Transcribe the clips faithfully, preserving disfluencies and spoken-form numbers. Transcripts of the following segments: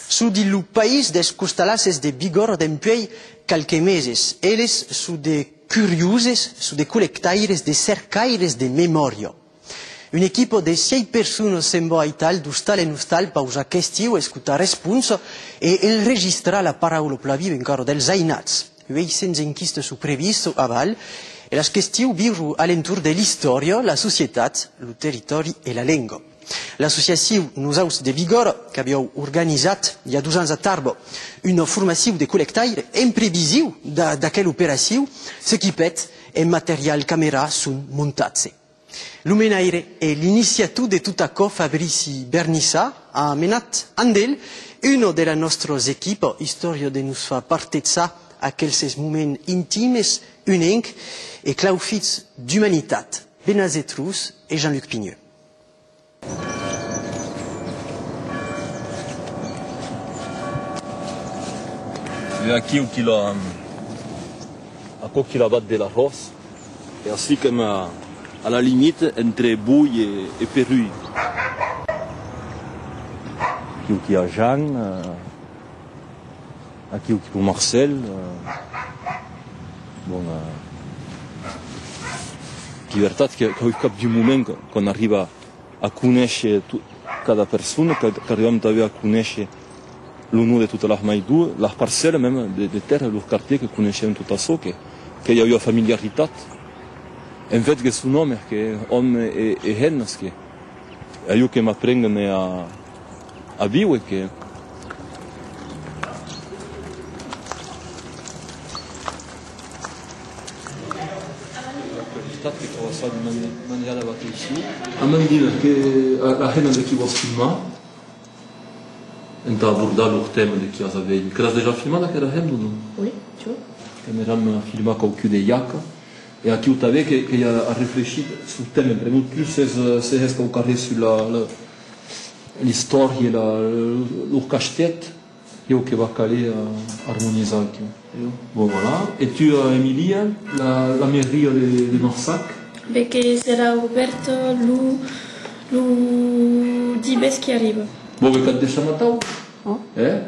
Son dins lo país dels costalasses de Bigòrra dempuèi qualques meses. Eles son de curioses, son de collectaires, de cercaires de memòria. Una equipa de sièis personas se'n va aital d'ostal en ostal pausar questions, escotar responsas e enregistrar la paraula plan viva encara dels ainats. Uèit cents enquistas son previstas aval, e las questions viron a l'entorn de l'istòria, la societat, lo territòri e la lenga. L'associacion Nosauts de Bigòrra, qu'aviá organizat, i a dos ans a Tarba, una formacion de collectaire en prevision d'a-, d'aquela operacion, s'equipèt en material camèra son montatge. Lo menaire e l'iniciator de tot aquò, Fabrici Bernissa, a menat amb el una de las nòstras equipas, istòria de nos far partejar aquelses moments intimes, unencs e claufits d'umanitat. Benaze Trus e Jean-Luc Pigneux. E aquiu qu'i a, aquò qu'i a aval de l'arròs, e ací qu'èm a, a la limita entre Boi e, e Perui. Aquiu qu'i a Jean, eh, aquiu qu'i a Marcel, eh, bon, eh, qu'ei vertat que, qu'ei cap d'un moment que, quan arriba a conéisher to-, cada persona, que, qu'arribam tanben a conéisher lo nom de totas las maisons, las parcèlas mèma de, de tèrra, los quartièrs, que coneishem tot açò, que, que i a ua familiaritat. En fèt, que son òmes, que òmes e, e hemnas, que, e jo que m'aprenguèn a, a víver, que Costat que cau estar de mane-, manera d'abateicion. Amanda, que a, la hemna de qui vòs filmar, entà abordar lo tèma de qui as a veir. Que l'as dejà filmada, aquera hemna, o non? Oui, tu vois. Que me ram filmar quauqu'un de Iaca. E aquiu tanben que, que i a a reflechir sul tèma, pr'amor tu se, se hès quauquarren sus la, la, l'istòria e la, lo castèth. Ieu que va caler, eh, armonizar aquiu. Bon, voilà. E tu, eh, Emilia, la, la mairia de, de Marsac? Be que serà obèrta lo, lo dimècres qui arriba. Bon, be qu'at deisham atau. Oh. Eh?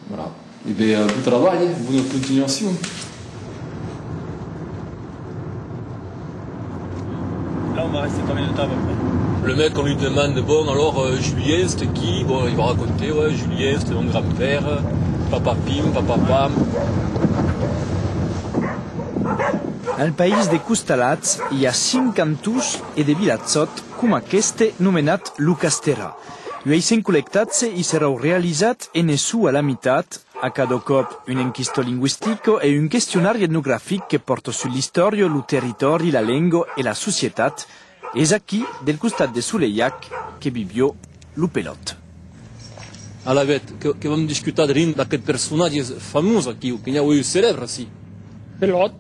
Voilà. E be, eh, bon trabalh, eh? Bona continuacion. Là, on va rester combien de temps à peu près? Le mec, on lui demande, bon, alors, euh, Julien, c'était qui? Bon, il va raconter, ouais, Julien, c'était mon grand-père, papa Pim, papa Pam. Al país de Costalats i a cinc cantons e de vilatjòts coma aqueste nomenat Lo Casterà. Uèi cent collectatge i serà realizat ene sua la mitat, a cada còp una enquista lingüistica e un questionari etnografic que pòrta sus l'istòria, lo territòri, la lenga e la societat. Es aquí, del costat de Soleiac, que vivió lo Pelòt. Alavetz, que, que vam discutar drin d'aqueth personatge famós aquiu, que n'i a un celèbre ací. Pelòt,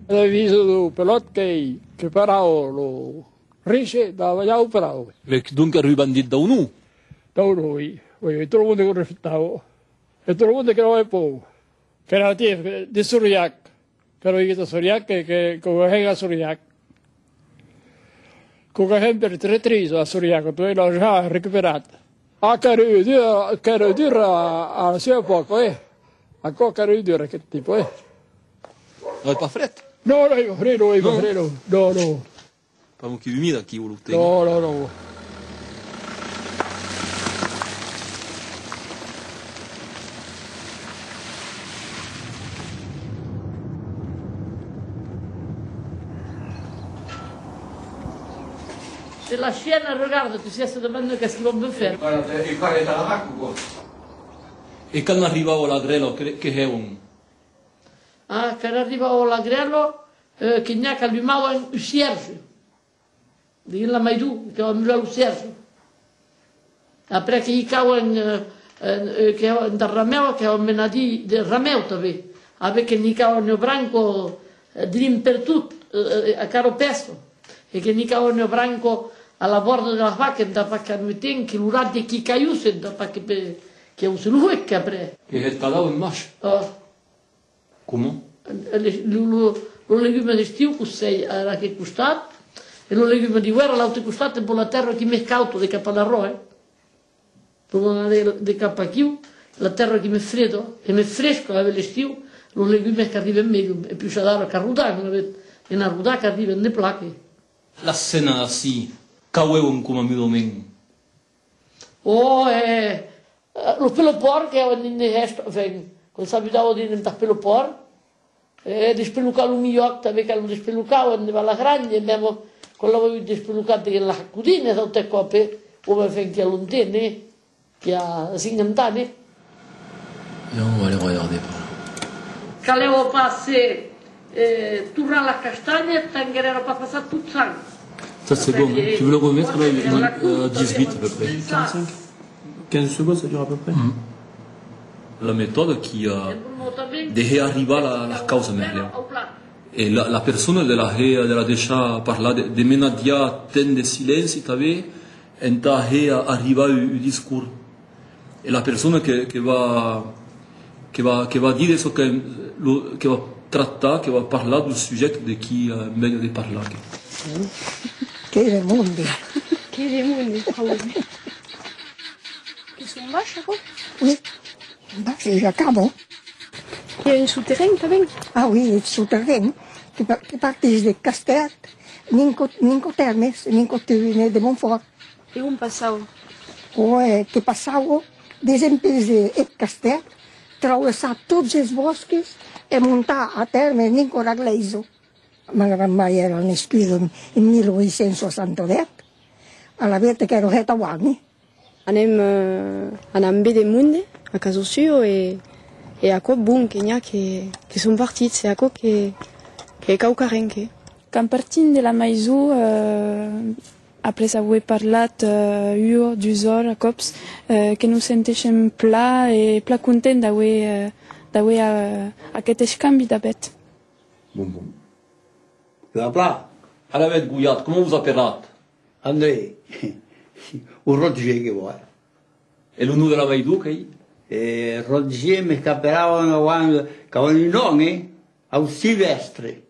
la devisa deu Pelòt qu'ei que parava lo riche, davalhava lo paure. E donc èra un bandit dau nom? Dau nom, oui. Oui, oui, tot lo monde que lo respectava. E tot lo monde que lo avè paur. Qu'èra natiu de Soriac. Qu'èra vivut a Soriac, que, que, que vivè a Soriac. Quauquarren per traitrisme a Soriac, tu l'as ja recuperat. Ah, qu'èra dur, qu'èra dur a, a la sua epòca, eh. Aquò qu'èra dur, aqueth tipe, eh. Non, ei pas fred? Non, non, ei pas fred, non, ei pas fred, non. Non, non. Pas mos qui humida aquiu, lo temps. Non, non, non. C'est la chienne, regarde, tu sais, elle se demande qu'est-ce qu'ils vont me faire. E quan, e quan èra a la vaca, quoi? E quand arribava la grèla, que, que hèvan? Ah, quand arribava la grèla, eh, que n'i a qu'alumavan un cierge. Dins la mairon, que vam lo cèrge. Après que hicauen, eh, eh, que entà ramèu, que vam menar dins de ramèu tanben. Avec que n'i hicauen ua branca, eh, drin pertot, eh, eh, a cada pèça. E que n'i hicauen ua branca a la bòrda de la vaca, entà pas qu'an un temps que lo rat de qui caiusse, entà pas que pe-, que ausse lo huec après. Que hèt cadau en mach. Oh. Coma? Le, lo, lo, lo legume d'estiu, que sei a aqueth costat, E lo legume d'ivèrn, a l'aute costat, e per la tèrra qui mès cauta de cap a l'arròs, eh. Coma de, de cap aquiu, la tèrra qui mès freda, e mès fresca, a l'estiu, los legumes qu'arriben melhor, e puish adara qu'arrodan, alavetz, en arrodar qu'arriben de plan, que. La scèna ací, qu'avèvan coma mudament? Ò, eh, eh, los pelopòrcs que avián dins de hèstos, enfin, quand s'abusava dins entàs pelopòrcs, eh, despelocar lo milhòc, tanben quand lo despelocavan davant la granja, e mèma quand l'avèvan despelocat dins las codinas d'autres còps, eh, o ben, enfin, qu'i a longtemps, eh, qu'i a cinquanta ans, eh. Viens, on va aller regarder par là. Calèva pas, eh, torrar las castanhas tant qu'èra pas passat tot sang. Ça, c'est bon, hein. Tu veux le remettre là, il est, euh, dix-huit à peu près. Quarante-cinq. Quinze secondes, ça dure à peu près. Mm. La metòda qui, euh, de hèr arribar la, las causas mèlhor. E la, la persona de la hèr, de la deishar parlar, de, de menadiar temps de silenci tanben, entà hèr arribar un, un discors. E la persona que, que va, que va, que va dire çò que, lo, que va tractar, que va parlar dau subjècte de qui, eh, vènga de parlar. Que de monde! Que de monde, tròbo. Que son baish, aquò? Oui, baish, e ja acaba. I a un soterrain tanben? Ah oui, un soterrain que pa-, que partís de Castèth, ninco, ninco Tèrmes, ninco Tevene de Montfòrt. E on passava? Oè, que passava desempés de, eth Castèth, traversar tots es bòsques e montar a Tèrmes, ninco era glèisa. Ma grand-mair èra nascuda en, en mil ueit cents soixante-dètz, alavetz qu'èra hèt auan, eh. Anem, eh, anam véder monde a casa sua e, e aquò, bon, que n'i a que, que son partits, e aquò que, que quauquarren que. Quand partim de la maison, eh, après aver parlat, eh, ua, dus ora a còps, eh, que nos sentèshem plan e plan content d'aver, eh, d'aver, eh, aqueth escambi, d'avetz. Bon, bon. Que va plan. Alavetz, Goiat, coma vos aperatz? André. O Roger, que vòl. E lo nom de la maison, qu'ei? E Roger, mes qu'aperavan auan, qu'avián un nom, eh? Au Silvèstre.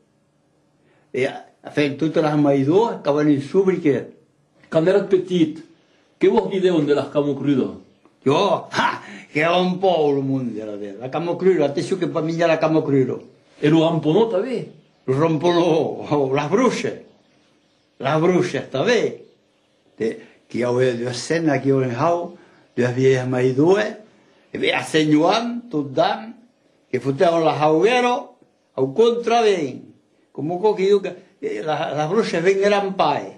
E, enfin, totas las maisons qu'avián un sobriquet. Quand èratz petit, que vos didèvan de las camocrudas? Jo? Ha! Qu'èra un paur lo monde, alavetz. La camocruda, atencion que pas minjar la camocruda. E lo ramponó tanben? Lo ramponó, ò, las bruishas. Las bruishas tanben. Te, qu'i avè duas hemnas aquiu en haut, duas vielhas maisons, e ben, a Sent Joan, tot d'an, que fotèvan la hauguèra, au contravent, coma aquò qui diu que, eh, la, las bruishas venguèran pas, eh.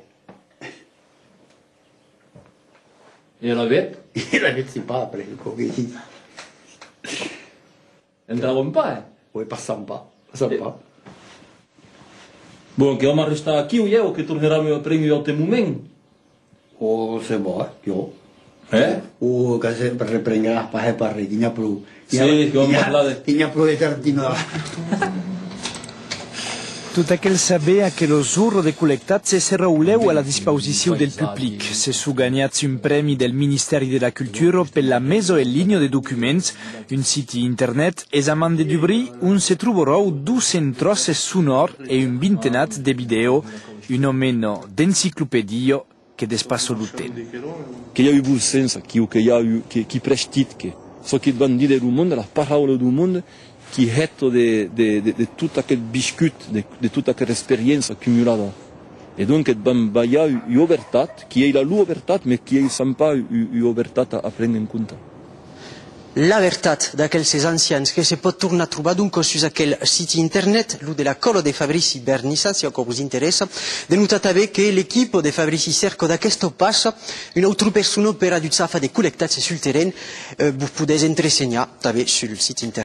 E alavetz? E alavetz, sai pas, après, aquò que ditz. Entravan pas, eh? Oui, passan pas, passan pas. Bon, que vam arrestar aquiu, ieu, o que tornaram prendre un aute moment? O se va, eh, jo. Eh? O que se reprengueràs pas, eh, pas res, que n'i a pro. Sí, que vam parlar de... Que n'i a pro de tartinada. Tot aquel saber, aquela jorn de collectatge serà lèu a la dispausicion del public. Se son ganhatz un prèmi del Ministèri de la Cultura per la mesa en linha de documents, un siti internet, es a man de dubrir, ont se trobaràn dos cents tròces sonòrs e un vintenat de vidèos, una mena d'enciclopedia que despassa lo temps. Que i a un bon sens aquiu, que i a un, que, qui prestit, que çò que van díder lo monde, las paraulas dau monde, qui hèta de, de, de, de tot aqueth viscut, de, de tota aquera experiéncia acumulada. E donc, eth van balhar ua vertat, qui ei la lor vertat, mes qui ei, sèm pas, ua, ua vertat a, a prene en compte. La vertat d'aquelses ancians que se pòt tornar trobar, donc, sus aquel siti internet, lo de la còla de Fabrici Vernissat, si aquò vos interèssa. De notar tanben que l'equipa de Fabrici cèrca d'aquesta passa una autra persona per adujar a far de collectatge sul terren. Eh, vos podètz entresenhar tanben sul siti internet.